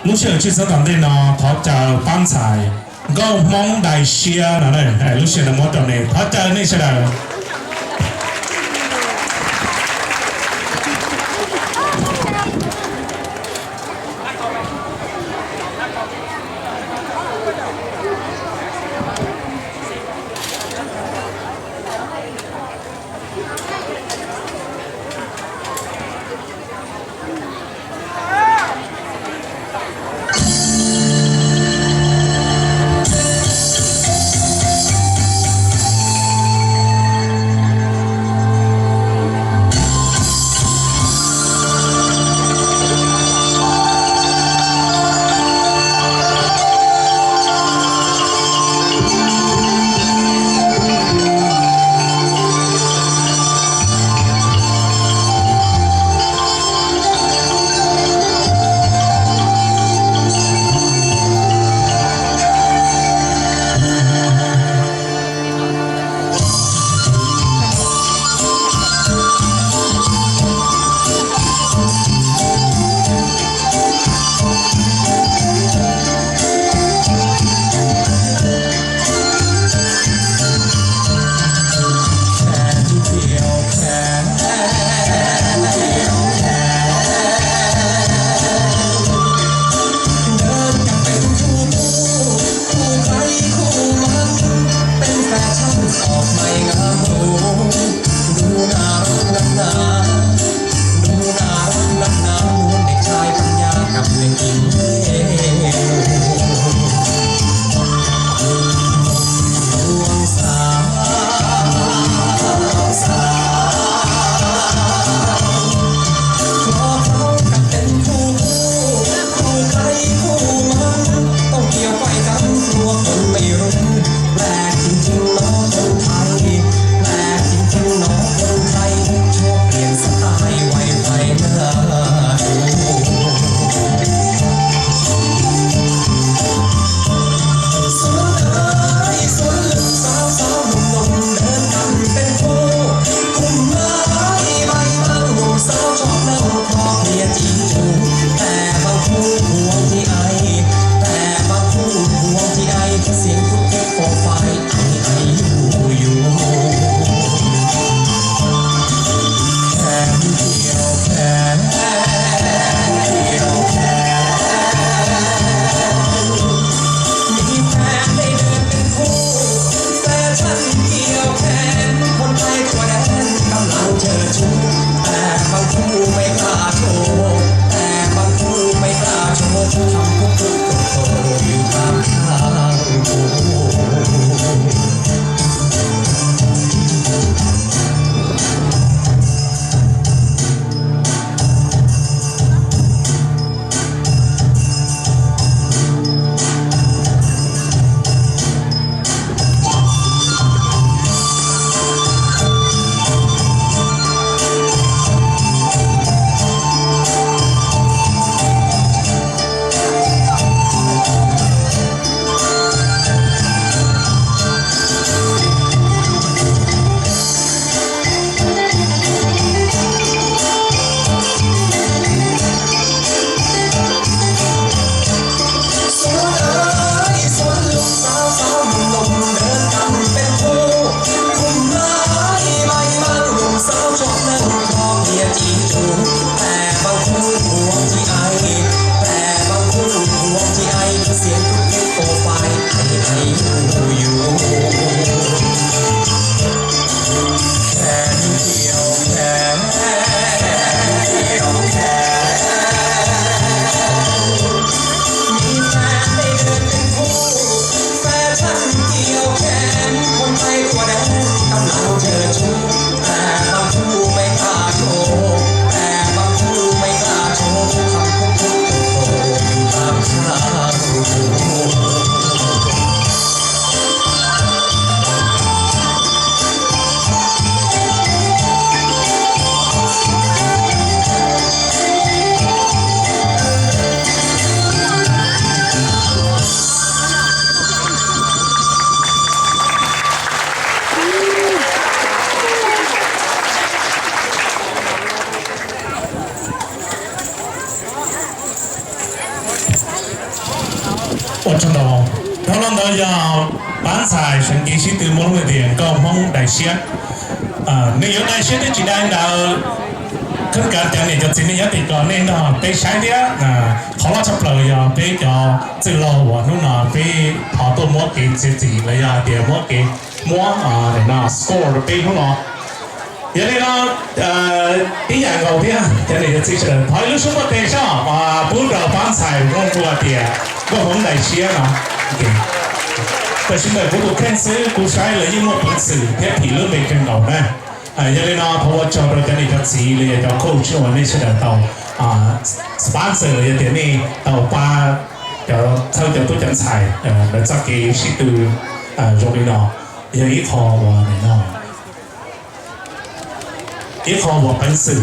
Lub sij hawm tshwj xeeb tom ntej no thov caw pab ntxhais Nkauj Hmoob Dais Siab no, lub sij hawm no muab rau nws, thov caw nej sawv daws. Ua tsaug ntau. Dhau los ntawd yog pab ntxhais seev kev sib tw muaj lub npe tias nkauj Hmoob dai siab. Nws yuav dai siab thiab tsis dai ntawd, khab kav cov niam cov txiv nej nyob tim ko nej nrog peb saib thiab. Qhov loj tshaj plaws yog peb cov txwj laug uas hnub no peb thov tuaj muab kev txiav txim los yog hais tias muab kev muab score rau peb hnub no. Yog li no, ib yam nkaus thiab cov niam cov txiv sawv daws thov ib lub suab npuaj tes soj pub rau pab ntxhais Nkauj Hmoob tias nkauj Hmoob dai siab no. Tam sim ntawd kuv tus kheej xwb kuv saib lawv yeej muaj peev xwm thiab phim lub npe kawg nkaus na. Yog li no thov ua tsaug rau cov niam cov txiv los yog cov coach uas nej sawv daws tau sponsor los yog tias nej tau pab cov txhawb cov tub cov ntxhais lawv txoj kev sib tw zoo li no. Yog ib qho uas no, ib qho uas peev xwm